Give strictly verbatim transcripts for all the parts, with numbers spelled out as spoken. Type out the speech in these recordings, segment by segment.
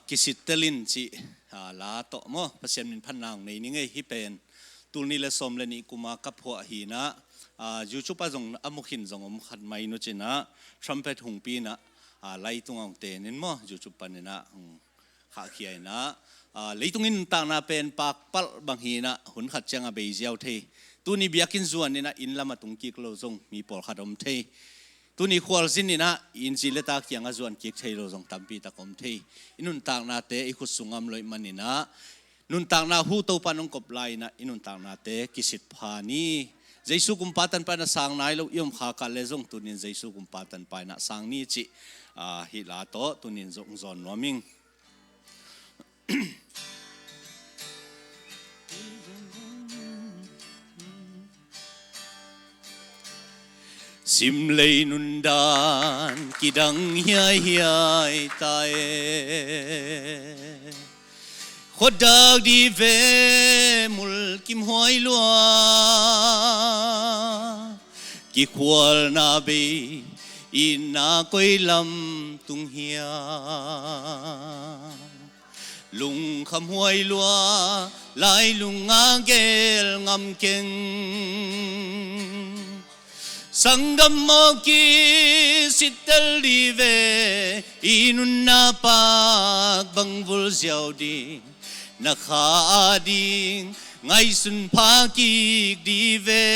Kisittel in cih la tawh maw, Pasian min phatna hong nei ning ei. Hih pen tul nih le sawm le nih kuma ka phuah hi-in ah, YouTube ah zong a mu khin zong om khat mai nu ci-in ah, trumpet hong pi-in ah, leitung ah hong ten in maw, YouTube panin ah hong khahkhia in ah, leitung i nuntakna pen pakpalh bang hi-in ah, hun khat ciang a bei ziau thei. Tuni biakinn zuan in ah inn lam a tung kik lo zong mi pawlkhat om thei. Tuni khualzin in ah inn zi le ta kiang a zuan kik thei lo zong tampi tak om thei. I nuntaknate i khut sung a om lo ahih manin ah, nuntakna hu Topa in hong kop lai in ah, i nuntaknate kisit pha ni. Jesu kumpa Tanpa in a sang nai lo i om kha kah leh zong tuni-in Jesu kumpa Tanpa in ah sang ni cih hih la tawh tuni-in zong zawn nuam ing. Simlei nundan kidang hiaihiai ta e, khuadak dih ve mulkimhuai lua, kikhualna bei itna koi lam tung hiam? Lungkhamhuai lua, lailung a gel ngam keng. Sanggam maw, kisittel dih ve, i nunna pak bang vul ziau ding, na kha ading ngaihsun pha kik dih ve.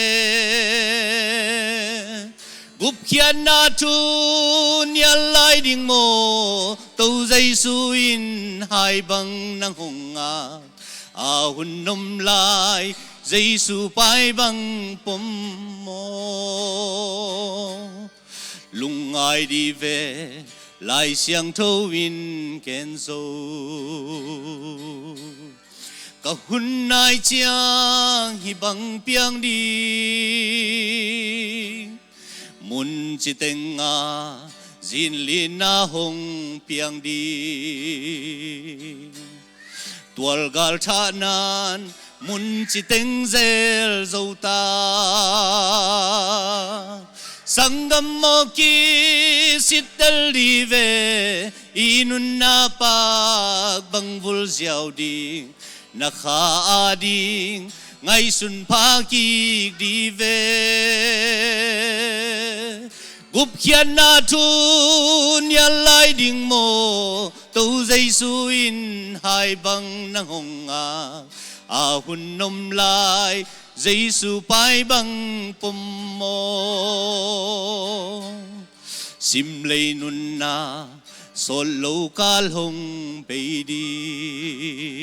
Gupkhiatna thu nial lai ding maw, To Jesu in hai bang nang hong ngak, a hun om lai Jesu pai bang pom maw? Lungngai dih ve, Lai Siangtho in ken zo. Ka hun nai ciang hih bang piang ding, mun citeng ah zinlinna hong piang ding. Tualgal thahna'n mun citeng zel zo ta. Sanggam maw, kisittel dih ve, i nunna pak bang vul ziau ding, na kha ading ngaihsun pha kik dih ve. Gupkhiatna thu nial lai ding maw, To Jesu in hai bang nang hong ngak, a hun om lai Jesu pai bang pom maw? Simlei nunna sawt lo kal hong bei ding.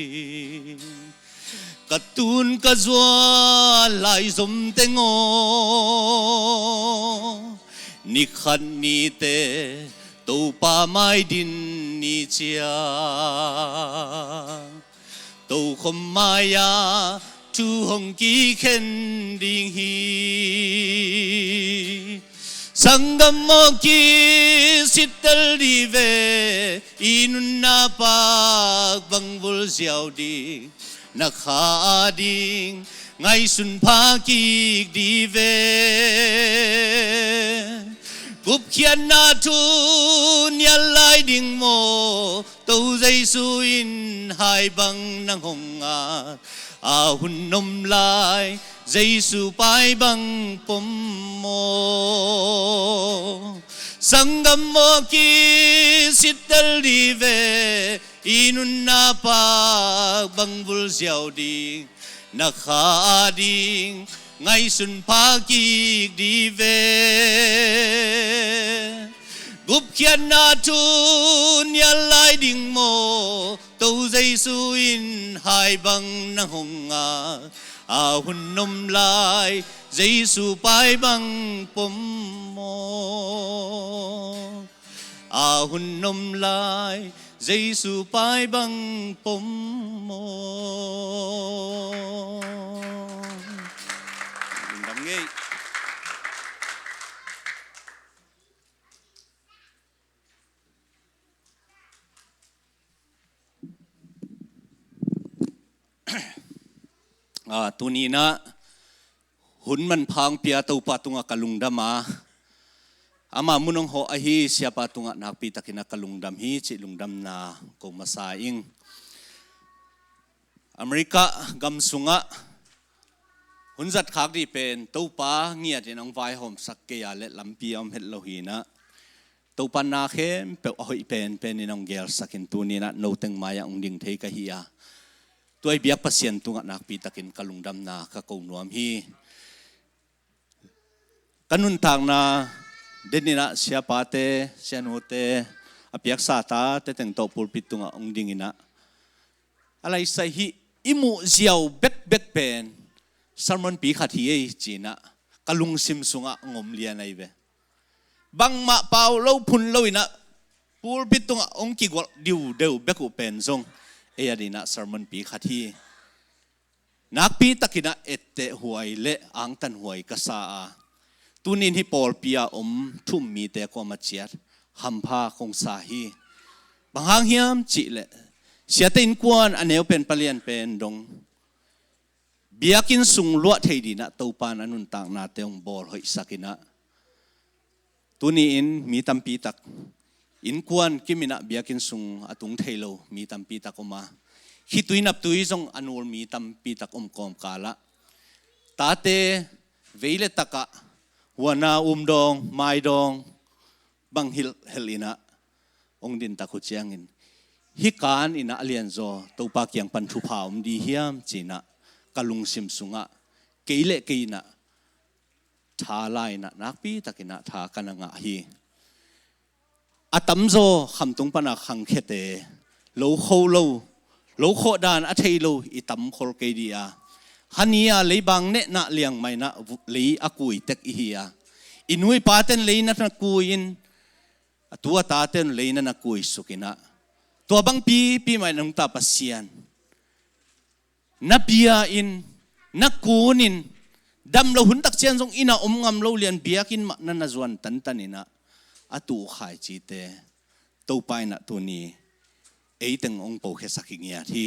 Ka tun ka zuan lai zom teng aw, ni khat ni teh Topa mai din ni ciang, tokhom mai-ah thu hong kikhen ding hi. Sanggam aw, kisittel dih ve, i nunna pak bang vul ziau ding, na kha ading ngaihsun pha kik dih ve. Gupkhiatna thu nial lai ding maw, To Jesu in hai bang nang hong ngak, a hun om lai Jesu pai bang pom maw? Sanggam aw, kisittel dih ve, i nunna pak bang vul ziau ding, na kha ading ngaihsun pha kik dih ve. Gupkhiatna thu nial lai ding maw, To Jesu in hai bang nang hong ngak, a hun om lai Jesu pai bang pom maw? A hun om lai Jesu pai bang pom maw? Lungdam ngei. Ah, tuni-in ah hun manpha hong pia Topa tungah ka lungdam a, Ama mun hong hawh ahi siapa tungah nakpi takin a ka lungdam hi cih lungdamna ko masa ing. America gam sungah hun zat khak dih pen Topa ngiatin hong vaihawmsak kei a le lampi a om het lo hi inah, Topa na khempeuh a hoih penpen in hong gelsakin tuni inah noteng mai-ah hong ding thei ka hi a, tua i biak Pasian tungah nakpi takin ka lungdamna ka ko nuam hi. Ka nuntakna den inah siapate, sianute, a piaksa tate teng tawh pulpit tungah hong ding inah, a laisai hih i muh ziau bekbek pen sermon pi khat hi ei ci inah ka lungsim sungah hong om lian ahi ve. Bangmah pau lo phun lo inah pulpit tungah hong kigualh diudeu bek uh pen zong ei a dinah sermon pi khat hi. Nakpi takinah etteh huai le angtan huai ka sa a, tunin hih pawlpi a om thu-um mite kuamah ciat hampha kong sa hi. Bang hang hiam cihleh, siate innkuan a neu pen palian pen dong biakinn sung luah thei dinah Topa in a nuntaknate hong bawl hoihsak inah, tuni-in mi tampi tak, innkuan kim inah biakinn sung a tung thei lo mi tampi tak om a, khitui naptui zong a nul mi tampi tak om kawmkalah, tate vei le takah huana um dawng, mai dawng bang hilhhel inah hong din tak uh ciangin, hih kan inah a lianzaw Topa kiang pan thupha om dih hiam ci inah ka lungsim sungah kei le kei inah tha la inah nakpi takinah tha ka na ngah hi. A tamzaw khamtung pana khangkhiate lo kho lo, lo khawh dan a thei lo i tam khol kei dih a, hani a leibang nehna liangmah inah lei a kui tek i hi a, i nu i paten lei na na kui in, a tu a taten lei na na kui suk inah, tua bangpipi mah in a nungta Pasian na bia in, na kun in, dam lo hun tak ciang zong inn ah om ngam lo lian biakinn mah na na zuan tantan inah a tuh khaici te Topa inah tuni ei teng hong pokhiasak hi ngiat hi.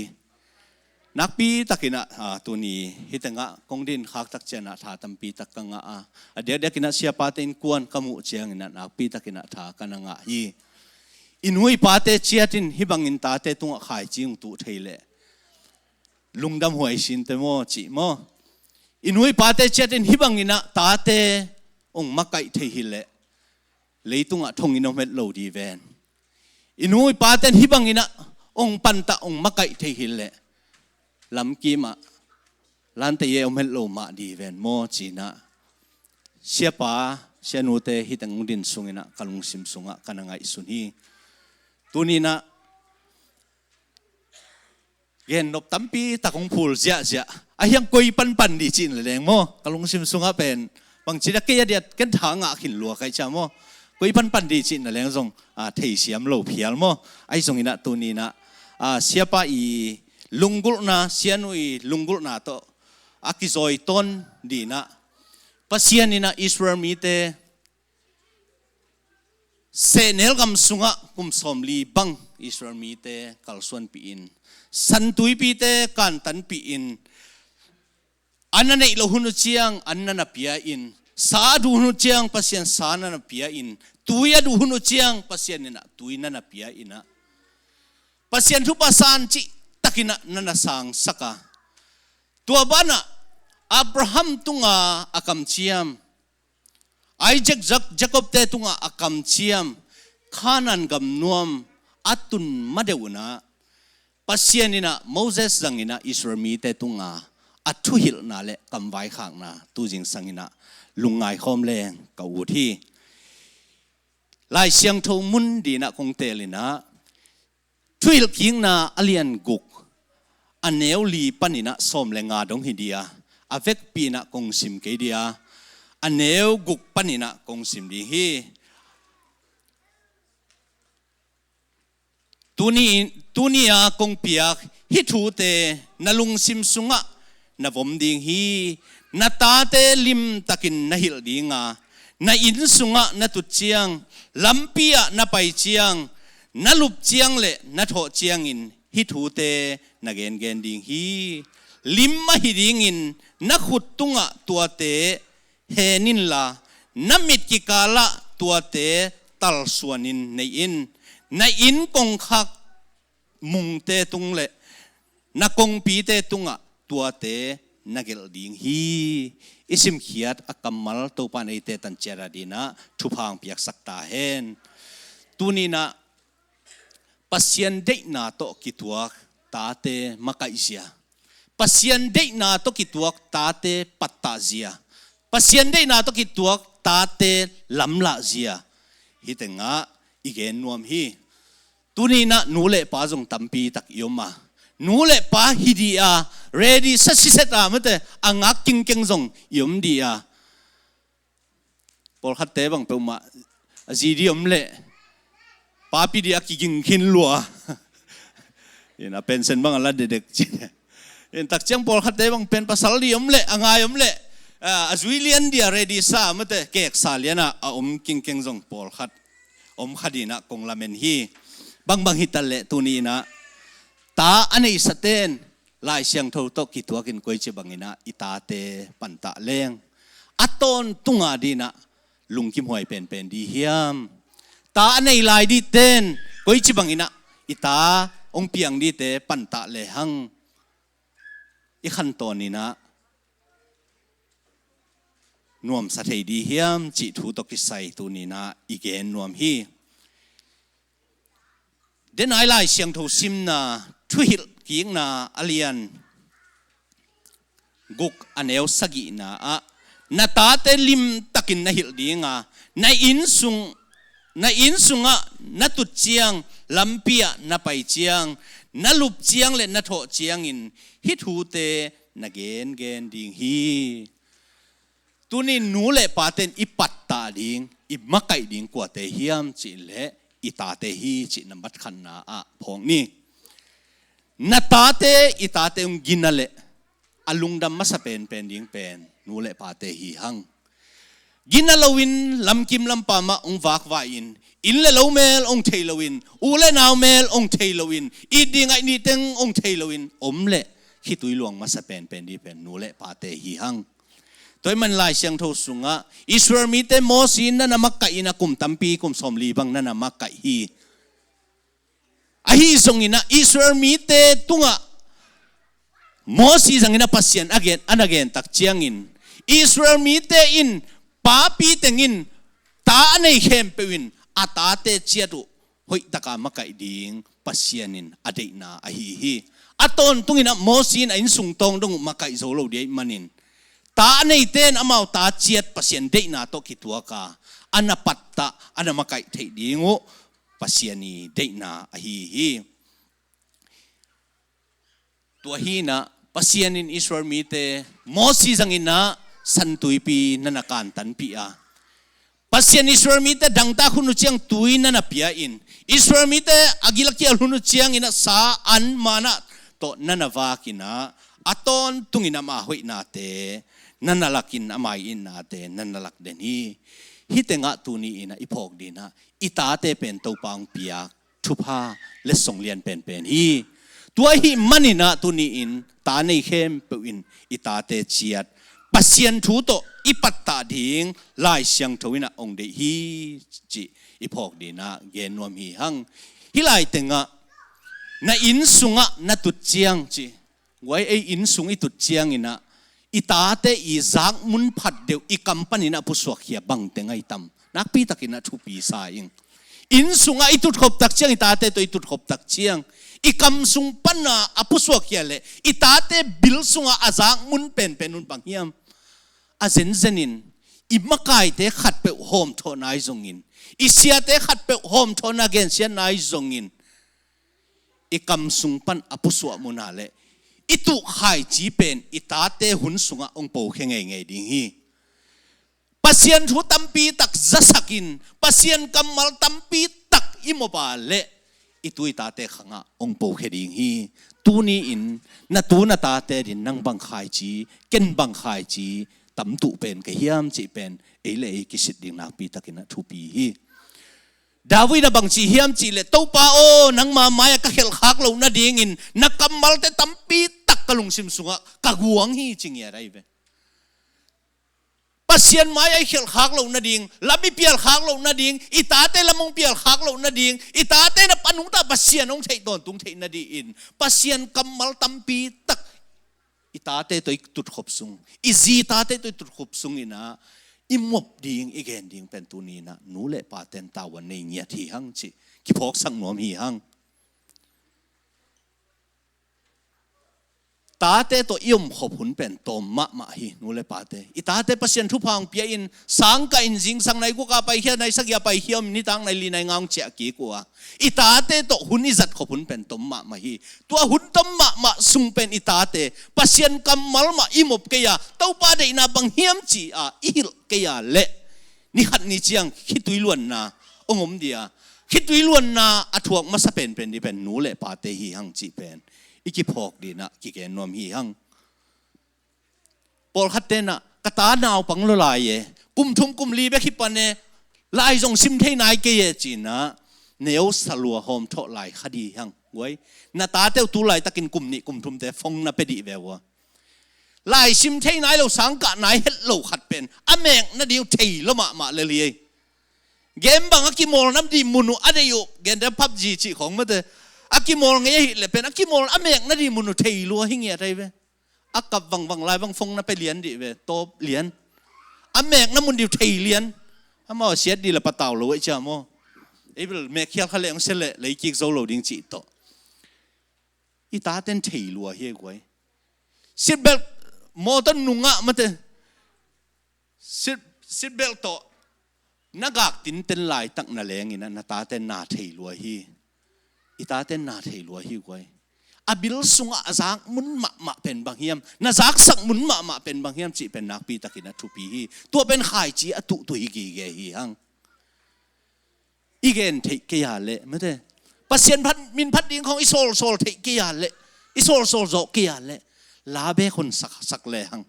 Nakpi takinah, a, tuni hih tengah kong din khak tak cianah tha tampi tak ka ngah a, a diakdiak inah siapate innkuan ka muh ciang inah nakpi takinah tha ka na ngah hi. I nu i pate ciatin hih bangin tate tungah khaici hong tuh thei leh lungdam huai sinte maw cih maw? I nu i pate ciatin hih bang inah tate hong makaih thei hileh leitungah thonginn om het lo dih ven. I nu i paten hih bang inah hong pantah hong makaih thei hileh lamkim ah lante ye om het lo mah dih ven maw ci inah, siapa sianute hih teng hong din sung inah ka lungsim sungah ka na ngaihsun hi. Tuni inah gennop tampi tak hong phul ziahziah a, hiang koi panpan dih cih na leng maw, ka lungsim sungah pen bangci dia kei a diat ken tha ngah khin lua kai cia maw, koi panpan dih cih na leng zong, a, theisiam lo phial maw. Ahi zong inah tuni inah, a, siapa i lunggulhna, sianu i lunggulhna tawh a kizawi tawn dih inah, Pasian inah Israel mite sehnel gam sungah kum sawmli bang Israel mite kalsuanpih in, santuipite kantanpih in, an na neih loh hun uh ciang an na na pia in, sa a duh hun uh ciang Pasian sa na na pia in, tui a duh hun uh ciang Pasian inah tui na na pia inah, Pasian thupha san cih takinah na na sangsak a, tua banah Abraham tunga a kamciam, Isaac, Jak-, Jacob-te tungah a kamciam Kanaan gam nuam a tun madeuh unah Pasian inah Moses zang inah Israel mite tunga a thuhilhna le kamvaikhakna tu zingsang inah lungngai khawm leng ka ut hi. Lai Siangtho mun dih inah kong teel inah, Thuhilhkikna a lian guk, a neu li paninah sawm le nga dong hi dih a, a vekpi inah kong sim kei dih a, a neu guk paninah kong sim dih hi. Tuni, tuni a kong piak hih thute na lungsim sungah na vom ding hi. Na tate limtakin na hilh ding a, na inn sungah na tut ciang, lampi ah na pai ciang, na lup ciang le na thawh ciangin hih thute na gengen ding hi. Lim ahi dingin na khut tungah tuate hen inla, na mit kikalah tuate talsuanin nei in. Na inn kongkhak mungte tung le na kongpite tungah tuate na gelh ding hi. I simkhiat a kammal Topa in eite tanciat a dinah thupha hong piaksak ta hen. Tuninah Pasian deihna tawh kituak tate makaihzia, Pasian deihna tawh kituak tate pattahzia, Pasian deihna tawh kituak tate lamlahzia, hih tengah i gen nuam hi. Tuninah nu le pa zong tampi tak i om a, nu le pa hi dih a, ready sa siset a mate a ngak kingkeng zong i om dih a. Pawlkhatte bang peuhmah a zi dih om leh papi dih a kiging khin lua. In a pension bang a la dedek cin. In takciang pawlkhatte bang pen pasal dih om leh a ngai om leh a zui lian dih a ready sa mate keksa lianah a om kingkeng zong pawlkhat om kha dinah kong lamen hi. Bangbang hitaleh tuninah ta a neisa ten Lai Siangtho tawh kituakin koici banginah i tate pantah leng a tawntunga dinah lungkimhuai penpen dih hiam? Ta a nei lai dih ten koici banginah i ta hong piang dihte pantah lehang i khantawn inah nuamsa thei dih hiam cih thu tawh kisai tuninah i gen nuam hi. Denai Lai Siangtho simna, thuhilh kikna a lian guk a neu sagihna ah na tate limtakin na hilh dinga, na inn sung, na inn sungah na tut ciang, lampi ah na pai ciang, na lup ciang le na thawh ciangin hih thute na gengen ding hi. Tuni nu le pate in i pattah ding, i makaih ding kuate hiam cihleh i tate hi cih nambat khatna ah phawk ni. Na tate, i tate hong gina leh a lungdam masa penpen ding pen nu le pate hi hang. Gina loin lamkim lampa mah hong vakvai-in, inn le lo mel hong thei loin, u le nau mel hong thei loin, it ding ngaih nih teng hong thei loin om leh khitui luang masa penpen dih pen nu le pate hi hang. Tua ahih man Lai Siangtho sungah Israel mite Mosi in na na makaih in a kum tampi, kum sawmli bang na na makaih hi. Ahi zonginah Israel mite tungah Mosi zanginah Pasian a gen, a na gen tak ciangin Israel mite in papi tengin ta a nei khempeuh in a tate ciat uh hoihtaka makaih ding Pasian in a deihna ahi hi. A tawntunginah Mosi in a innsung tawng dong uh makaih zo lo dih ahih manin ta a neite in amau ta ciat Pasian deihna tawh kituaka a na pattah, a na makaih theih ding uh Pasian i deihna ahi hi. Tua hinah Pasian in Israel mite Mosi zanginah San Tuipi na na kantanpih a, Pasian Israel mite dangtak hun uh ciang tui na na pia in, Israel mite a gil a kial hun uh cianginah sa an manna tawh na na vakinah a tawntunginah ama hoihnate na na lakin, ama itnate na na lak den hi. Hih tengah tuni inah i phawk dinah i tate pen Topa hong piak thupha letsong lian penpen hi. Tua ahih maninah tuni in ta nei khempeuh in i tate ciat Pasian thu tawh i pattah ding Lai Siangtho inah hong deih hi cih i phawk dinah gen nuam hi hang. Hih lai tengah na inn sungah na tut ciang cih, guai ei inn sung i tut cianginah i tate i zak mun phat deuh i kam paninah a pusuakkhia bangte ngaitam? Nakpi takinah thupi sa ing. Inn sungah i tutkhop tak ciang, i tate tawh i tutkhop tak ciang i kam sung pana a pusuakkhia le i tate bil sungah a zak mun penpen un bang hiam? A zenzenin i makaite khatpeuh hawmthawhna ahi zongin, i siate khatpeuh hawmthawhna gensiatna ahi zongin, i kam sung pan a pusuah muna le i tuh khaici pen i tate hun sungah hong pokhia ngeingei ding hi. Pasian thu tampi tak zasakin, Pasian kammal tampi tak i mawpa le i tu i tate khangah hong pokhia ding hi. Tuni in na tu na tate din nang bang khaici, ken bang khaici tamtuh pen ka hiam cih pen ei le ei kisit ding nakpi takinah thupi hi. David a bangci hiam cihleh, Topa aw, nangma mai-ah ka khelhkhak loh nadingin na kammalte tampi tak ka lungsim sungah ka guang hi, ci ngiat ahi ve. Pasian mai-ah i khialh khak loh nading, lam i pial khak loh nading, i tate lam hong pial khak loh nading, i tate na panungta Pasian hong theih tawntung theih nadingin Pasian kammal tampi tak i tate tawh i tutkhop sung, i zi tate tawh i tutkhop sung inah i muap ding, i gen ding pen tuni inah nu le paten tavuan nei ngiat hi hang cih kiphawksak nuam hi hang. Tate tawh i omkhop hun pen tawm mahmah hi, nu le pate. I tate Pasian thupha hong pia in, sangkah in, zingsang nai guk a paikhia, nai sagih a paikhia om in, nitak nai li nai nga hong ciah kik uh a, i tate tawh hun i zatkhop hun pen tawm mahmah hi. Tua hun tawm mahmah sung pen i tate Pasian kammal mah i muap kei a, Topa deihna bang hiam ci a i hilh kei a leh, ni khat ni ciang khitui luanna hong om ding a, khitui luanna a thuak masa penpen ding pen nu le pate hi hang cih pen i kiphawk ding inah kigen nuam hi hang. Pawlkhat tenah ka ta naupang lua lai e, kum thum kum li bek hi pan e, lai zong sim thei nai kei e ci inah neu salua hawm thawh lai kha ding hi hang. Guai, na tate uh tu laitakin kum nih kum thumte phone na pia dih ve uh a, lai sim thei nai lo, sangkah nai het lo khat pen a mek nading uh thei lua mahmah lel hi ei. Game bang a kimawl nading mun uh a deih uh, gente PUBG cih khawng mate, a kimawl ngei ahih leh pen a kimawl a mek nading mun uh thei lua hi ngiat ahi ve. A kap vangvang lai bang phone na pia lian dih ve, tawp lian. A mekna mun ding uh thei lian. Amau a siat ding le patau lo ei cia maw. Ei bel mek khial kha leh hong sia leh lei kik zo lo ding cih tawh. I taten thei lua hi ei guai. Seat belt, mawtaw nungah mate, seat, seat belt tawh na gak tinten laitak na leng inah na taten na thei lua hi. I taten na thei lua hi guai. A bil sungah a zak mun mahmah pen bang hiam, na zaksak mun mahmah pen bang hiam cih pen nakpi takin a thupi hi. Tua pen khaici a tuhtuh hi gige hi hang. I gen theih kei a leh mate, Pasian phat, min phat ding khawng i sawlsawl theih kei a leh, i sawlsawl zawh kei a leh, la bek hun sak, sak le hang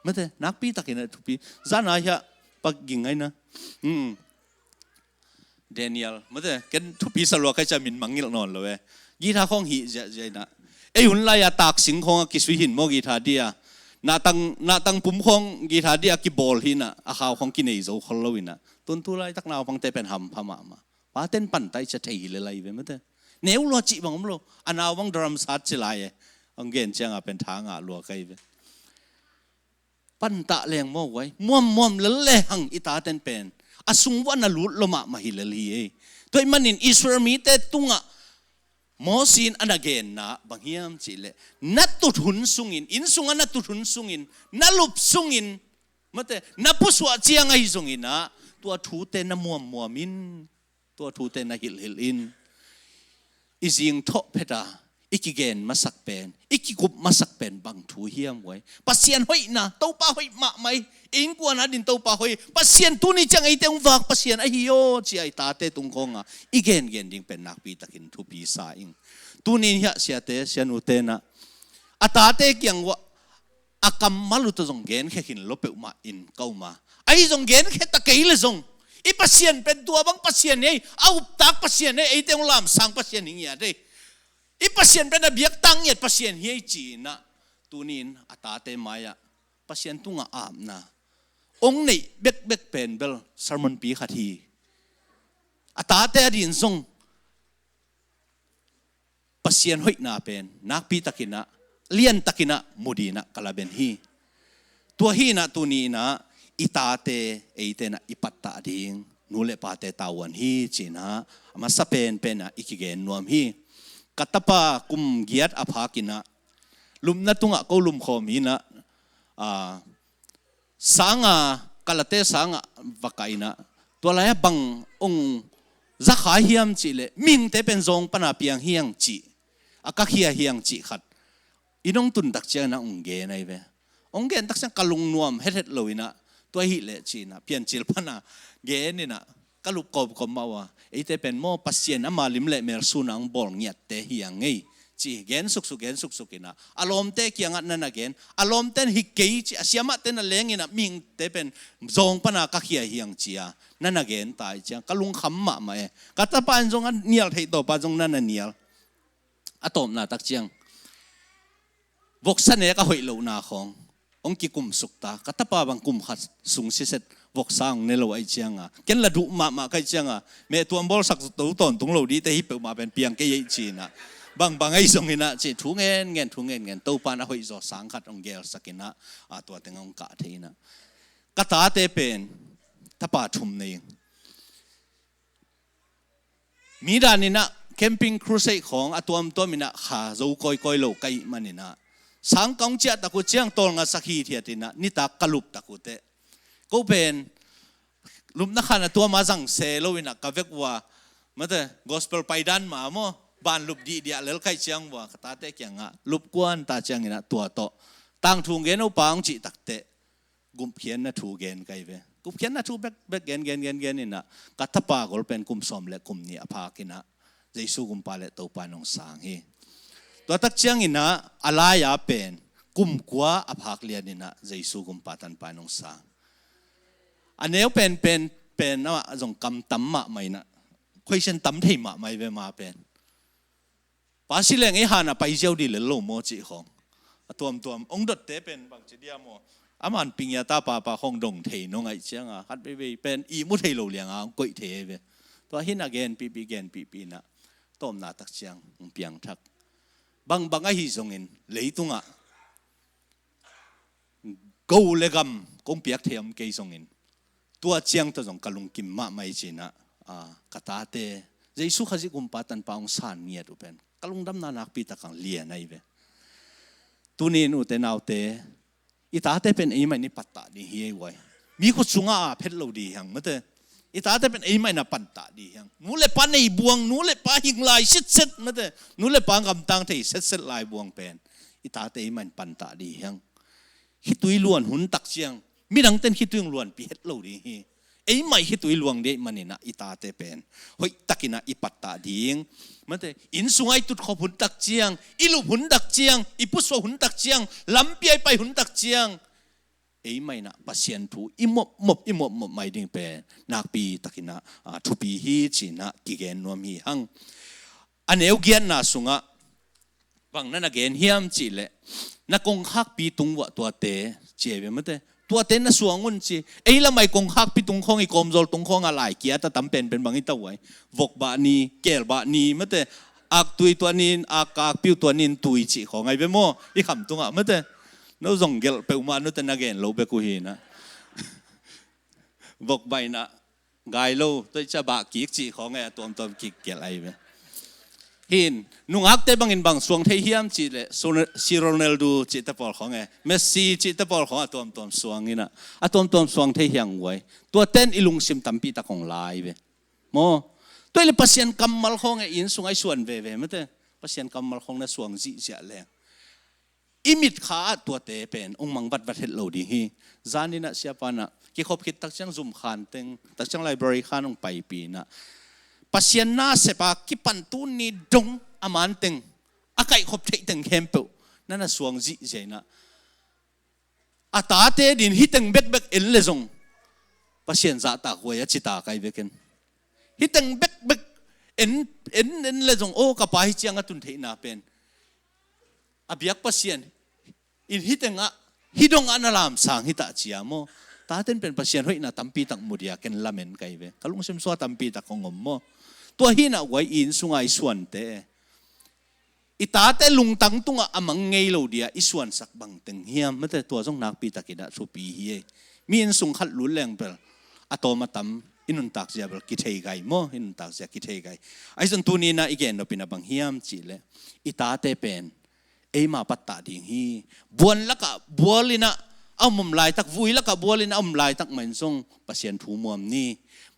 mate, nakpi takin a thupi. Zan a hiah pak ging ngaina. Hmm. Daniel mate, ken thupi sa lua kai cia min mangngilh nawn lo e. Guitar khawng hih ziahziah inah, ei hun lai-a taksing khawng a kisui hin maw guitar dih a, nahtang, nahtang pum khawng guitar dih a kibawl hi inah, a khau khawng kinei zo khol lo inah, tun tu laitak naupangte pen hampha mahmah. Paten pantah i cia thei hi le lai ve mate. Neu lua cih bang om lo. A nau bang drum sat ci lai e. Hong gen cianga pen tha ngah lua kai ve. Pantah leng maw guai. Muammuam lel le hang i taten pen a sung vuah na lut lua mahmah hi lel hi ei. Tua ahih manin Israel mite tungah Moses in a na genna bang hiam cih leh, na tut hun sungin, inn sungah na tut hun sungin, na lup sungin mate, na pusuah ciang ahi zong inah tua thute na muammuam in, tua thute na hilhhilh in. I zingthawh phet a i kigen masak pen, i kikup masak pen bang thu hiam guai? Pasian hoihna, Topa hoih mahmah hi. Innkuan a ding Topa hoih, Pasian tuni ciang eite hong vak Pasian ahi aw ci a i tate tung khawng a i gengen ding pen nakpi takin thupi sa ing. Tuni in hiah siate sianute inah a tate kiang uah a kammal uh tawh zong genkhia khin lua peuhmah in ka um a. Ahi zong genkhia ta kei le zong, i Pasian pen tua bang Pasian hi ei, a uptak Pasian hi ei, eite hong lamsang Pasian hi ngiat ei. I Pasian pen a biaktak ngiat Pasian hi ei ci inah, tuni in a tate mai-ah Pasian tungah apna hong neih bekbek pen bel sermon pi khat hi. A tate a ding zong Pasian hoihna pen nakpi takin ah, lian takin ah mu ding ah ka lamen hi. Tua hi inah tuni inah i tate eite inah i pattah ding nu le pate tavuan hi ci inah a masa penpen ah i kigen nuam hi. Ka tapa kum giat a phak inah lupna tungah ko lumkhawm hi inah, a, sanga, kalate sanga va kah inah, tua lai-ah bang hong za kha hiam cih leh, mihingte pen zawng pana piang hi hang cih, a kakhia hi hang cih khat i nong tun tak ciangin ah hong gen ahi ve. Hong gen tak ciang ka lungnuam hethet lo inah, tua ahih leh ci inah Piancil pana gen inah ka lup kawmkawm mah uh a, eite pen maw Pasian ama lim le mel sun a hong bawl ngiatte hi hang ei ci gen suksuk, gen suksuk inah, a lawmte kiangah na na gen, a lawmte in hi kei ci, a siamahte na leng inah mihingte pen zawng pana kakhia hi hang ci a na na gen ta ahih ciang ka lungkham mahmah e. Ka tapa in zong a nial theih tawpa zong na na nial. A tawpna tak ciang voksa nek a hoih lohna khawng, hong kikumsuk ta. Ka tapa bang kum khat sung siset voksa hong ne lo ahih cianga, ken la duh mahmah ka hih cianga, mehtuam bawlsak to tawntung lo dingte hi peuhmah pen piang kei ei ci-inah, bangbang ahi zonginah ci thu ngen ngen, thu ngen ngen, Topa in a hoihzaw sang khat hong gelsak inah, a, tua teng hong kah thei inah. Ka tate pen tapa thum nei. Mi daninah camping crusade khawng a tuamtuam inah kha zo kawikawi lo ka hih maninah, sang ka hong ciah tak uh ciang tawlnga sak hithiat inah nitak ka lup tak uh teh, ko pen lupna khan a tuama zang se lo inah ka vek uh a, mate, gospel paidan ma maw, ban lup dihdiah lel ka hih ciang uh a, ka tate kiangah lup kuan ta cianginah tua tawh tangthu hong gen uh pa hong cih tak teh, gupkhiatna thu gen ka hi ve. Gupkhiatna thu bekbek gen gen gen gen inah, ka tapa gol pen kum sawm le kum nih a phak inah Jesu gumpa le Topa in hong sang hi. Tua tak cianginah a lai-a pen kum kua a phak lian inah Jesu gumpa tanpa in hong sang. A neu pen pen pen amah zong kam tam mahmah inah, khuaisen tam thei mahmah hi ve ma pen. Pa si leng ei hanah pai ziau dih lel lo maw cih khawng. A tuamtuam hong dotte pen bangci dia maw, a man pingia ta papa khawng dong thei nong ahih cianga khat veivei pen ihmu thei lo lianga hong koih thei ahi ve. Tua hinah genpihpih genpihpih inah tawpna tak ciang hong piangthak. Bangbang ahi zongin leitungah go le gam kong piak thei om kei zongin, tua ciang tawh zong ka lungkim mahmah hi cinah, a, ka tate Jesu Khazih gumpa tanpa hong san ngiat uh pen ka lungdamna nakpi tak hang lian ahi ve. Tuni in ute naute, i tate pen eimah in i pattah ding hi ei guai. Mi khut sungah a phet lo ding hiang mate. I tate pen eimah in a pattah ding hiang. Nu le pa nei buang, nu le pa hing lai sitset mate, nu le pa gamtang thei setset lai buang pen i tate eimah in pattah ding hiang. Khitui luan hun tak ciang midangten khitui luanpi het lo ding hi. Eimah khitui luang dih maninah i tate pen hoih takinah i pattah ding mate, inn sungah i tutkhop hun tak ciang, i lup hun tak ciang, i pusuah hun tak ciang, lampi ah i pai hun tak ciang, eimah inah Pasian thu i mopmop i mopmop mai ding pen nakpi takinah, a, thupi hi cinah kigen nuam hi hang. A neu giatna sungah bang na na gen hiam cihleh, na kongkhakpi tung uah tuate ci ei ve mate. Tuate na suang un ci. Ei lamah i kongkhakpi tung khawng, i kawmzawl tung khawngah lai kiat a tam penpen bang i ta uai. Vokbah ni, kelbah ni mate. Aktui tuah ni in, ak, akpiu tuah ni in tui cih khawng ahi ve maw, i kham tungah mate. No zong gelh peuhmah nute na gen lo bek uh hinah. Vokbah inah gai lo, toica bah kik cih khawng e, a tuamtuam kik kial ahi ve. Hin nungakte bangin bang suang thei hiam cihleh, Sone-, si Ronaldo cihte pawl khawng e, Messi cihte pawl khawng a tuamtuam suang inah, a tuamtuam suang thei hiang uai. Tuaten i lungsim tampi tak hong lai ve maw. Tua i le Pasian kammal khawng e, inn sungah i suan veve mate. Pasian kammal khawng na suang zihziah leng i mitkha ah tuate pen hong mang vatvat het lo ding hi. Zaninah siapa inah kikhop khit tak ciang zum khan teng, tak ciang library khan hong paipi inah, Pasian na sepa kipan tuni dong a man teng, a kaihkhop theih teng khempeuh na na suang zihziah inah, a tate din hih teng bekbek en le zong Pasian zahtak huai a cita kai vekin. Hih teng bekbek en, en, en le zong aw ka pa hih ciang a tun theihna pen a biak Pasian in hih tengah, hih dongah na lamsang hita cia maw. Taten pen Pasian hoihna tampi tak mu dia ken lamen kai ve. Ka lungsim sua tampi tak hong om maw. Tua hinah guai inn sunga i suante, i tate lungtang tungah a mang ngei lo dia i suansak bangteng hiam mate, tua zong nakpi takinah thupi hi ei. Mi inn sung khat lut leng bel a tawm a tam i nuntak zia bel kithei gai maw, i nuntak zia kithei gai. Ahi zong tuninah i gen nopinah bang hiam cihleh, i tate pen eima pattah ding hi. Buan lakah bual inah a om laitak, vui lakah bual inah a om laitak mah in zong Pasian thu muam ni.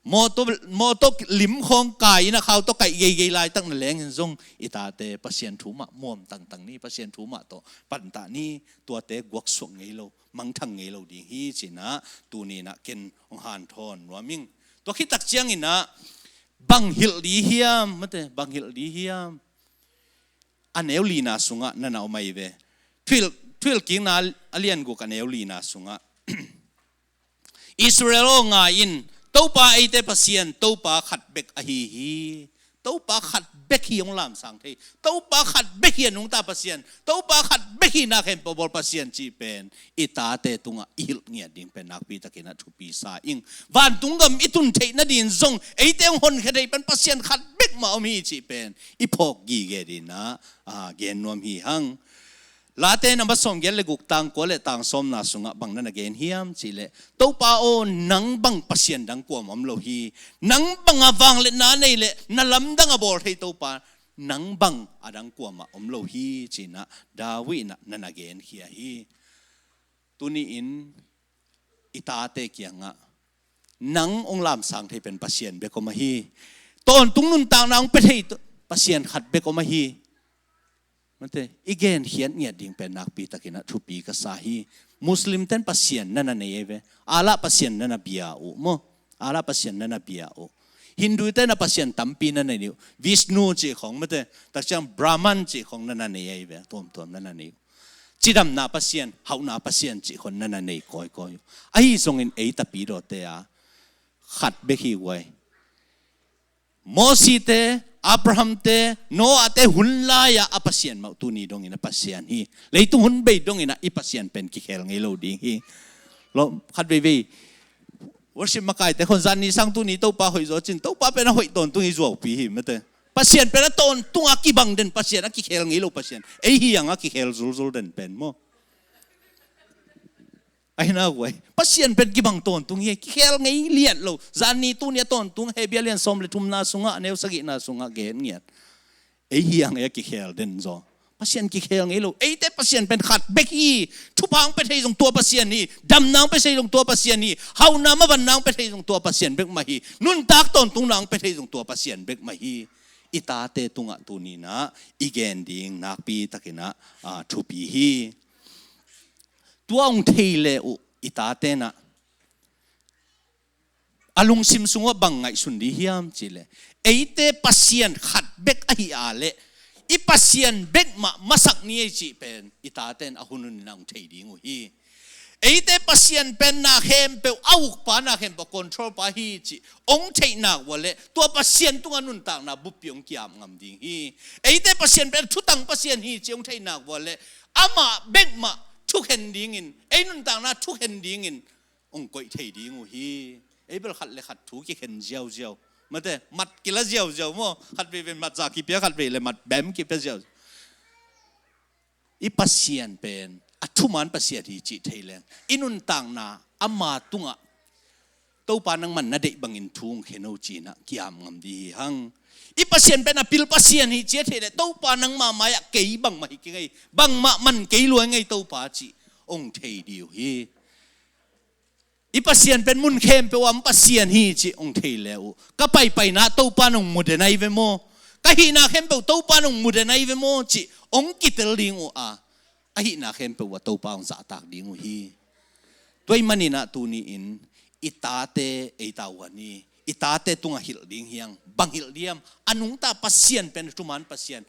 Mawtaw, mawtaw lim khawng kai inah khau tawh kaih geigei laitak na leng in zong i tate Pasian thu mah muam tangtang ni, Pasian thu mah tawh pattah ni. Tuate guaksuak ngei lo, mangthang ngei lo ding hi cinah tuninah ken hong hanthawn nuam ing. Tua khit tak cianginah bang hilh ding hiam mate, bang hilh ding hiam. A neu lina sungah na na om ahi ve. Thuhilh, Thuhilhkikna a lian guk a neu lina sungah, Israel aw, ngai in, Topa eite Pasian, Topa khat bek ahi hi. Topa khat bek hi hong lamsang thei, Topa khat bek hi a nungta Pasian, Topa khat bek hi na khempeuh bawl Pasian cih pen i tate tungah i hilh ngiat ding pen nakpi takin a thupi sa ing. Vantung gam i tun theih nading zong eite hong honkhia thei pen Pasian khat bek mah om hi cih pen i phawk gige ding a, a, gen nuam hi hang. Late number sawmgiat le guk, tang kua le tang sawmna sungah bang na na gen hiam cih leh, Topa aw, nang bang Pasian dang kuamah om lo hi. Nang bang a vangliatna nei le na lamdang a bawl thei Topa, nang bang a dang kuamah om lo hi, ci-in ah David in ah na na genkhia hi. Tuni-in i tate kiangah nang hong lamsang thei pen Pasian bek om ahi. Tawntung nuntakna hong pia thei to-, Pasian khat bek om ahi. Mate, i genkhiat ngiat ding pen nakpi takin ah thupi ka sa hi. Muslim ten Pasian na na nei ahi ve. Allah Pasian na na bia uh maw. Allah Pasian na na bia uh. Hindu ten a Pasian tampi na na nei uh. Vishnu cih khong mate, takciang Brahman cih khong na na nei ahi ve. Tuamtuam na na nei uh. Cidamna Pasian, hauhna Pasian cih khong na na nei kawikawi uh. Ahi zongin ei tapidawte a khat bek hi uh ahi. Mosi te, Abraham te, Noah te hun lai-a a Pasian mah uh tuni dongin a Pasian hi. Leitung hun bei dongin ah i Pasian pen kikhel ngei lo ding hi. Lo, khat veivei worship makaite khong zan ni sang tuni Topa hoih zaw cin, Topa pen a hoih tawntung hi zuaupi hi mate. Pasian pen a tawntung a kibang den Pasian, a kikhel ngei lo Pasian. Ei hi hang a kikhel zulzul den pen maw. Ahi na guai. Pasian pen kibang tawntung hi, kikhel ngei liat lo. Zan ni tuni a tawntung Hebrew lian sawm le thumna sungah, a neu sagihna sungah gen ngiat. Ei hi hang ei a kikhel den zaw. Pasian kikhel ngei lo. Eite Pasian pen khat bek hi. Thupha hong pia thei zong tua Pasian hi. Damna hong pia thei zong tua Pasian hi. Hauhna mavanna hong pia thei zong tua Pasian bek mah hi. Nuntak tawntungna hong pia thei zong tua Pasian bek mah hi. I tate tungah tuni-in ah i gen ding nakpi takin ah, a, thupi hi. Tua hong thei le uh i tate in ah a lungsim sungah bang ngaihsun ding hiam cih leh, eite Pasian khat bek ahi a leh i Pasian bek mah masak ni ei cih pen i tate in a hun hunin ah hong thei ding uh hi. Eite Pasian pen na khempeuh a ukpa, na khempeuh a control pa hi cih hong theih nak uh a leh tua Pasian tungah nuntakna buppi hong ki-ap ngam ding hi. Eite Pasian pen thutang Pasian hi cih hong theih nak uh a leh amah bek mah thukhen dingin, ei nuntakna thukhen dingin hong koih thei ding uh hi. Ei bel khat le khat thu kikhen ziauziau. Mate, mat kila ziauziau maw. Khat veivei mat za kipia, khat vei le mat bem kipia ziauziau. I Pasian pen a thuman Pasian hi cih thei leng i nuntakna ama tungah Topa nangman na deih bangin thu hong khen o ci-in ah ki-ap ngam ding hi hang. I Pasian pen a pil Pasian hi cih a thei leh Topa nangma mai-ah kei bangmah hi kei ngei, bangmah man kei lua ngei Topa cih hong thei ding uh hi. I Pasian pen mun khempeuh ah om Pasian hi cih hong thei le uh, ka paipaina Topa nong mu den ahi ve maw? Ka hihna khempeuh Topa nong mu den ahi ve maw cih hong kitel ding uh a, a hihna khempeuh ah Topa hong zahtak ding uh hi. Tua ahih manin ah tuni-in i tate ei ta uh a ni, i tate tungah hilh ding hi hang. Bang hilh ding hiam? A nungta Pasian pen a thuman Pasian,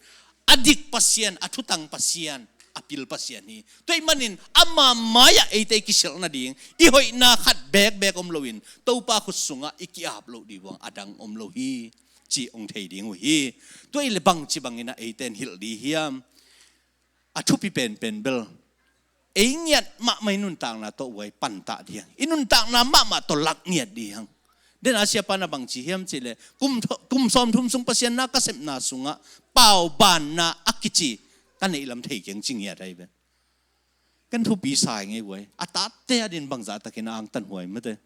a dik Pasian, a thutang Pasian, a pil Pasian hi. Tua ahih manin ama mai-ah eite i kisilh nading, i hoihna khat bekbek om loin Topa khut sungah i ki-ap loh ding uh a dang om lo hi cih hong thei ding uh hi. Tua ahih leh bangci bangin ah eite in hilh ding hiam? A thupi penpen bel ei ngiat mahmah i nuntakna tawh uh a i pantah ding hang. I nuntakna mahmah tawh lak ngiat ding hang. Den a siapa in ah bangci hiam cih leh, kum, kum sawmthum sung Pasian na ka sepna sungah paubanna a kici ka neih lam thei keng ci ngiat ahi ve. Ken thupi sa hi ngei uh a, a tate adingin bangzah takin a angtanhuai mate.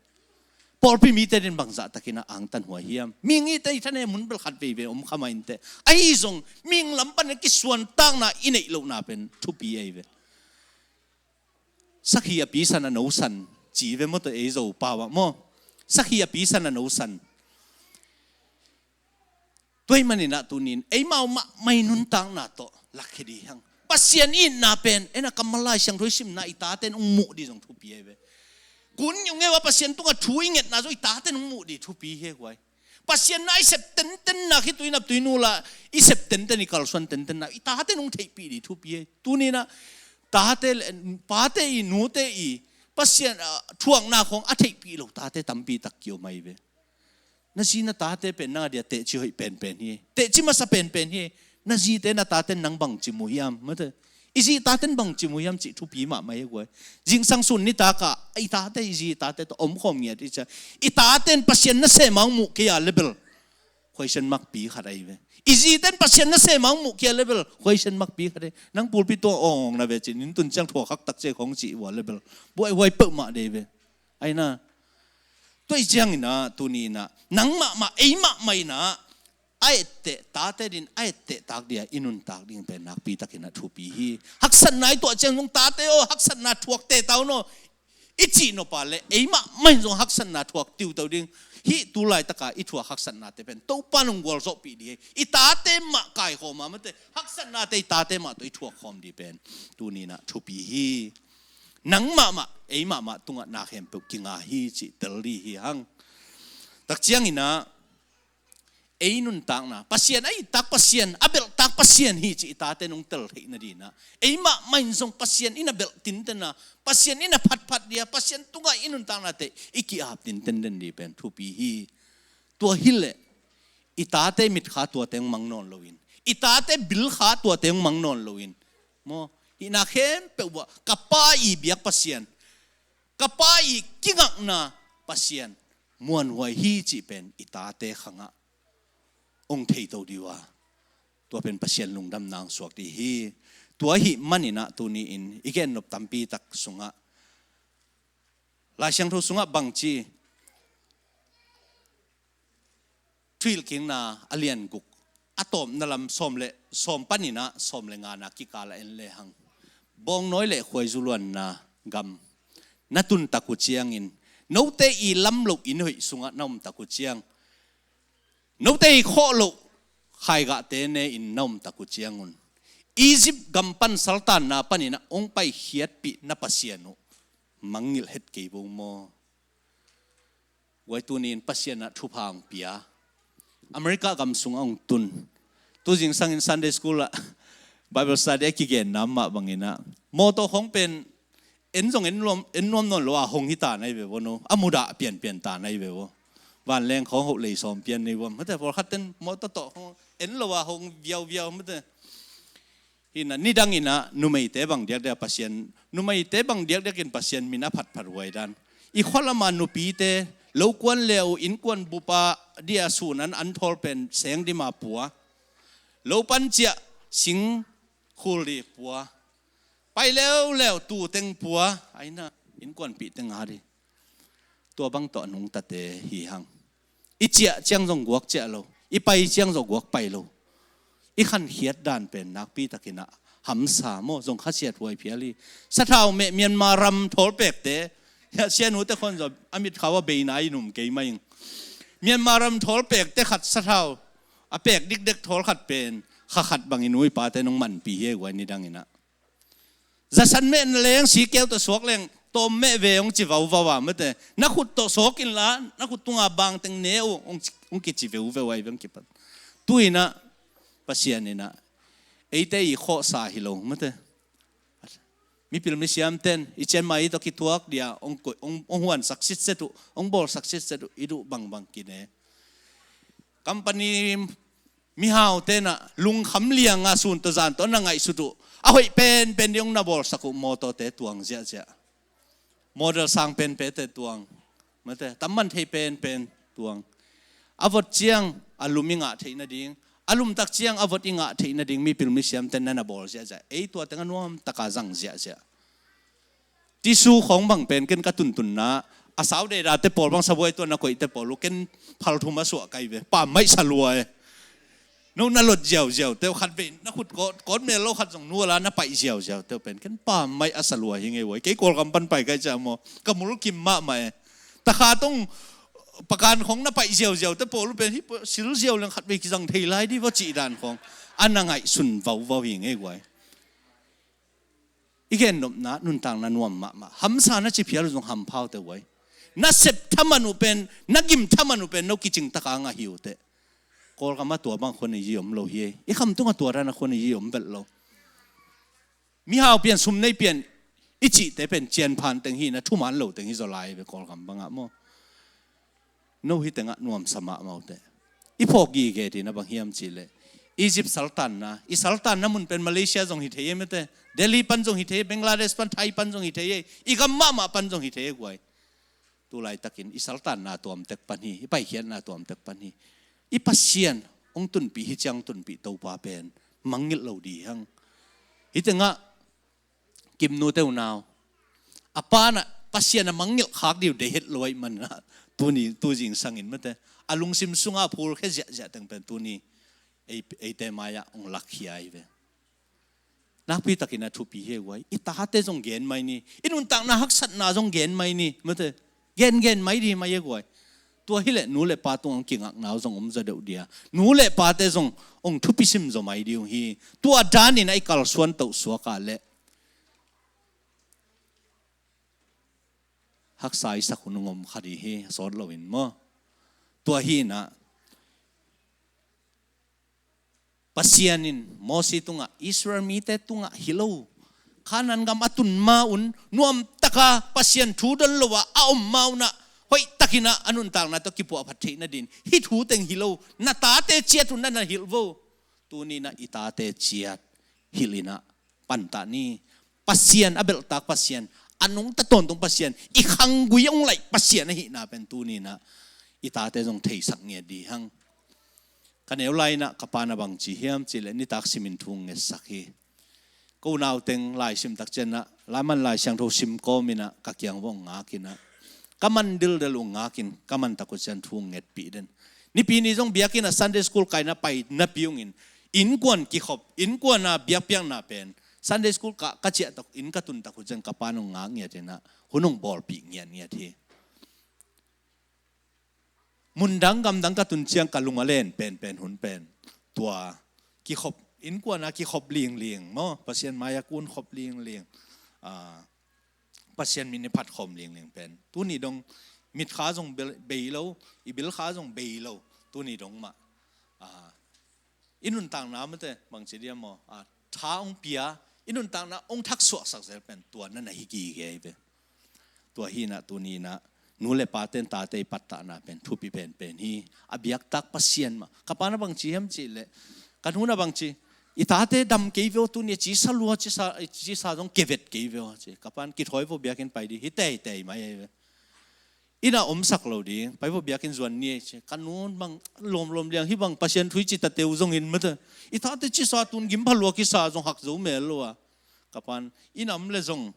Pawlpi mite adingin bangzah takin a angtanhuai hiam? Mihingte i thanem hun bel khat veivei om kha mah inteh. Ahi zong mihing lam panin a kisuantakna i neih lohna pen thupi ahi ve. Sakhi a pisan a nosan ci ve maw, tua ei Zo pau ah maw. Sakhi a pisan a nosan. Tua ahih manin ah tuni-in eimau mahmah i nuntakna tawh lakkhia ding hang. Pasian itna pen ei na kammal Lai Siangtho i simna i tate in hong muh ding zong thupi ahi ve. Kun ngiungeu a Pasian tungah thu i ngetna zong i tate in hong muh ding thupi hi guai. Pasian na i sep tentenna, khitui naptui nula i sep tenten, i kalsuan tentenna i tate in hong theihpih ding thupi hi. Tuni-in ah tate le pate i, nute i Pasian, ah, thuakna khong a theihpih lo tate tampi tak kiom ahi ve. Na zi na tate pen nang a dia tehci hoih penpen hi. Tehci masa penpen hi. Na zite na taten nang bangci mu hiam? Mate. I zi taten bangci mu hiam cih thupi mahmah hi guai. Zingsang sun nitak ah i tate, i zi tate tawh omkhawm ngiat i cia. I taten Pasian nasem a hong muh kei a level, question mark pi khat ahi ve. I ziten Pasian nasem a hong muh kei a level, question mark pi khat ahi. Nang pulpit tung a awng na ve cin, in tun ciang thuak khak tak cia khong cih ua level. Buaihuai peuhmah dei ve. Aina. Tua i ciangin ah, tuni in ah, nang mahmah, ei mahmah in ah, a etteh, tate din a etteh tak dia i nuntak ding pen nakpi takin ah thupi hi. Haksatna i tuah ciang zong tate aw, haksatna thuak teta un aw, i cih nop a leh ei mahmah in zong haksatna thuak tiuto ding. Hih tu laitaka i thuak haksatnate pen Topa in hong gualzawhpih ding hi. I tate mah kaikhawm a, mate, haksatnate i tate mah tawh i thuak khawm ding pen tuni in ah thupi hi. Nang mahmah, ei mahmah tungah na khempeuh kinga hi cih tel ding hi hang. Tak ciangin ah, ei nuntakna, Pasian a ittak Pasian, a belhtak Pasian hi cih i taten hong tel theih nading in ah, ei mahmah in zong Pasian in a belh tinten a, Pasian in a phatphat dia, Pasian tungah i nuntaknate i ki-ap tinten den ding pen thupi hi. Tua hileh i tate mitkha tuate hong mang nawn loin, i tate bilkha tuate hong mang nawn loin, maw, hihna khempeuh uah ka Pa i biak Pasian, ka Pa i kingakna Pasian muanhuai hi cih pen i tate khangah hong theito ding uh a, tua pen Pasian lungdamna hong suak ding hi. Tua ahih manin ah tuni in i gennop tampi tak sungah Lai Siangtho sungah bangci, Thuhilhkikna a lian guk, a tawpna lam sawm le sawm panin ah sawm le ngana kikal a en lehang, bawngnawi le khuaizu luanna gam na tuntak uh ciangin, note i lam loh inn hoih sungah na omtak uh ciang, note i khawh loh khaigahte ne-in na omtak uh ciangun, Egypt gam pan saltanna panin ah hong paikhiatpih na Pasian uh mangngilh het kei bo maw? Guai, tuni in Pasian ah thupha hong pia, America gam sungah hong tun, tu zingsangin Sunday school ah Bible study a kigenna mah bangin ah, mawtaw khong pen en zong en nuam, en nuam nawn lo a hong hi ta na hi ve vo no. A mudah pianpian ta na hi ve vo. Vanleng khong hoh lei sawm pian nei vo. Mate, pawlkhat ten mawtaw tawh hong en lo a hong viauviau, mate. Hi in ah, nidang in ah numeite bang diakdiak Pasian, numeite bang diakdiakin Pasian min a phatphat huai dan. I khualama nupite, lo kuan leu, innkuan bupa dia sunan an thawl pen seng dima pua, lo pan ciah sing khul di pua, pai leuleu tu teng pua, aina innkuanpih teng a di. Tua bang tawh a nungtate hi hang. I ciah ciang zong guak ciah lo, i pai ciang zong guak pai lo. I khankhiat dan pen nakpi takin ah hamsa maw, zong khasiat huai phial hi. Sathau meh Myanmar ram thawl pekte, sianute khon zong a mitkhau a beina i num kei mai ing. Myanmar ram thawl pekte khat sathau a pek dikdek thawl khat pen kha khat bangin u i pate nong manpih hi e guai, nidang in ah. Zasan meh na leng, sikeu tawh suak leng, tawm meh ve hong ci vauvau a, mate. Na khut tawh suak inla, na khut tunga bangteng ne uh, hong ci, hong kici veuveu ai veng kipan. Tu in ah, Pasian in ah, eite i khawhsa hi lo, mate. Mipil misiamten i cianmah i tawh kituak dia hong koi, hong, hong huansak sitset uh, hong bawlsak sitset uh, i duh bangbang kine. Company mihaute in ah lungkham lianga sun tawh zan tawh na ngaihsut uh, a hoih penpen ding hong na bawlsak uh, mawtawte tuang ziahziah, model sang penpente tuang, mate, tamman thei penpen tuang. A vot ciang a lum i ngah theih nading, a lumtak ciang a vot i ngah theih nading mipil misiamten na na bawl ziahziah. Ei tua teng a nuamtaka zang ziahziah. Tisu khawng bang pen ken ka tuntunna, a sau deidate pawl bang sabuai tua na koihte pawl uh ken phalthum a suah kai ve, pammaih salua e. No na lot ziauziau teu khat vei na khut kawt, kawt mel lo khat zong nuala na paih ziauziau teu pen ken pammaih a salua hi ngei uai. Kei Kawlkam pan pai kai cia maw, ka mulkim mahmah e. Takha tong pakan khawng na paih ziauziau te pawl uh pen hih sil ziau leng khat vei kizang thei lai di va cih dan khawng a na ngaihsun vauvau hi ngei uai. I gennopna nuntakna nuam mahmah, hamsa na ci phial uh zong hamphaute uai. Na sep thaman uh pen, na gim thaman uh pen no kicing taka ngah hi uh teh. Kawlkam a tua bang khuan i yi om lo hi. I khamtung a tua dan a khuan i yi om belh lo. Mihau pian, sum nei pian i cihte pen cianphan teng hi na, thuman lo teng hi zaw lai ve Kawlkam bangah maw. No hi tengah nuamsa mahmah uh teh. I phawk gige ding na bang hiam cihleh, Egypt saltanna, i saltanna mun pen Malaysia zong hi thei e mate, Delhi pan zong hi thei e, Bangladesh pan, Thai pan zong hi thei e, i gam mahmah pan zong hi thei e guai. Tulaitakin i saltanna tuamtek pan hi, i paikhiatna tuamtek pan hi. I Pasian hong tunpih hi ciang tunpih Topa pen mangngilh lo ding hang. Hi tengah Kimnu te unau, a pa na Pasian a mangngilh khak ding uh deih het lo ahih manah, tuni, tu zingsangin mate, a lungsim sungah phulkhia ziahziah teng pen tuni ei, eite mai-ah hong lakkhia hi ve. Nakpitakin a thupi hi guai. I tate zong gen mai ni, i nuntakna haksatna zong gen mai ni mate, gengen mai ding mai hi guai. Tua hileh nu le pa tungah hong kingakna uh zong om zaw deuh dia, nu le pate zong hong thupisim zaw mai ding uh hi. Tua danin a i kalsuan toh suakah leh haksa i sak hun hong om kha ding hi, sawt loin maw. Tua hinah Pasian in Mosi tungah, Israel mite tungah hi lo, Kanaan gam a tun ma-un nuamtaka Pasian thu don lo-ah a om ma-unah hoihtakinah a nuntakna tawh kipuahphat theih nadin hih thu teng hi lo, na tate ciat un na na hilh vo. Tuninah i tate ciat hilhinah pantah ni. Pasian a belhtak Pasian, a nungta tawntung Pasian, i khanggui a hong laih Pasian ahihna pen tuninah i tate zong theisak ngiat ding hang. Ka neu lai-inah ka pa na bangci hiam cihleh nitak simin thu hong ngetsak hi. Ko unauteng laisim takcianah Laman Lai Siangtho sim kawminah ka kiang va hong ngakinah, ka man dildel uh ngakin, ka man tak uh cian thu hong ngetpih den. Nipi ni zong biakinnah Sunday school kaina pai napi ungin, innkuan kikhop, innkuana biakpiakna pen Sunday school ka, ka ciah tak, inn ka tun tak uh cian ka pa nong ngak ngiatinah hun hong bawlpih ngiatngiat hi. Mundang gamdang ka tun ciang ka lung a len penpen hun pen tua kikhop, innkuana kikhop lingling maw, Pasian mai-a kun khop lingling, ah, Pasian min i phatkhawm lingling pen tuni dong mitkha zong bei lo, i bilkha zong bei lo, tuni dong mah, ah, i nuntakna mate bangci diam maw, ah, tha hong pia, i nuntakna hong thaksuaksak zel pen tua na na hi gige hi ve. Tua hinah tuninah nu le paten tate i pattahna pen thupi penpen hi. A biaktak Pasian mah. Ka pa na bangci hiam cihleh, ka nu na bangci, i tate dam kei veu tuni, cisa lua, cisa, cisa zong kevet kei veu ci. Ka pan kithawi vo biakinn pai ding hi teitei mai ahi ve. Innah omsak lo ding, pai vo biakinn zuan ni ci. Ka nun bang lawmlawm liang hi bang Pasian thu i ci tateu zongin mate, i tate cisa tun gim phalua kisa zong hak zo mel lo a. Ka pan inn a om le zong,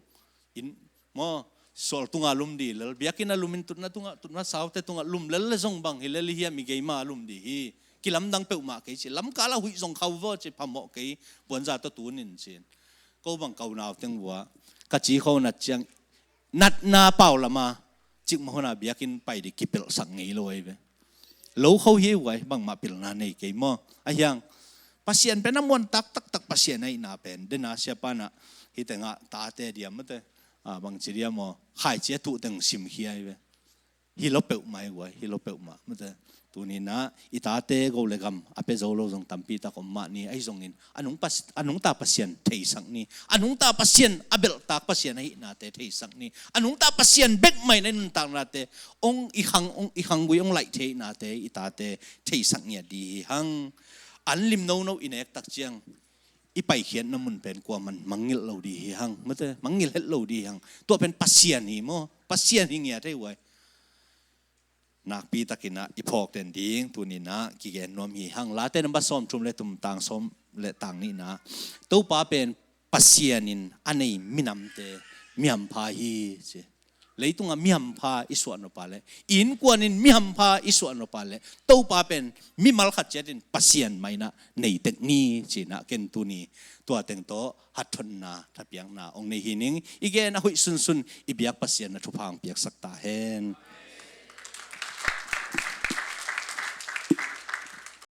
inn maw, sual tunga lum dih lel, biakinn a lumin tutna tunga, tutna saute tunga lum lel le zong bang hi lel i hiam, i geima a lum dih hi. Kilamdang peuhmah kei ci, lamkal a huih zong khau vaw ci, phamawh kei, buanza tawh tunin cin. Ko bang ka unauteng vua ka ci kho nat ciang, natna pau lama cikmah hona biakinn pai dih kipelhsak ngei lo ahi ve. Lo kho hi uai, bangmah pilna nei kei maw. A hiang Pasian pen a muantak taktak Pasian ahihna pen dena siapanah hi tengah tate diam mate, ah, bangci diam maw, khaici a tuh teng simkhia ahi ve. Hi lo peuhmah hi uai, hi lo peuhmah mate. Tuninah i tate go le gam a pia zo lo zong tampi tak om mah ni, ahi zongin a nungta Pasian theisak ni, a nungta Pasian a belhtak Pasian ahihnate theisak ni, a nungta Pasian bek mah in a i nuntaknate ong i khang, ong i khanggui ong laih theihnate i tate theisak ngiat dih hi hang. An lim nono i nek tak ciang i paikhiatna mun pen kuaman mangngilh lo dih hi hang mate, mangngilh het lo dih hi hang. Tua pen Pasian hi maw, Pasian hi ngiat hi uai. Nakpitakinah i phawk den ding tuninah kigen nuam hi hang. Late namba sawmthum le thum, tang sawm le tang nihnah, Topa pen Pasian in a nei minamte mihampha hi ci. Leitungah mihampha i suah nopah le, innkuan in mihampha i suah nopah le, Topa pen mimal khat ciatin Pasian mah inah nei tek ni cinah ken tuni tua teng tawh hatthotna thapiakna ong nei hi ning. I gen a hoih sunsun i biak Pasian na thupha ong piaksak ta hen.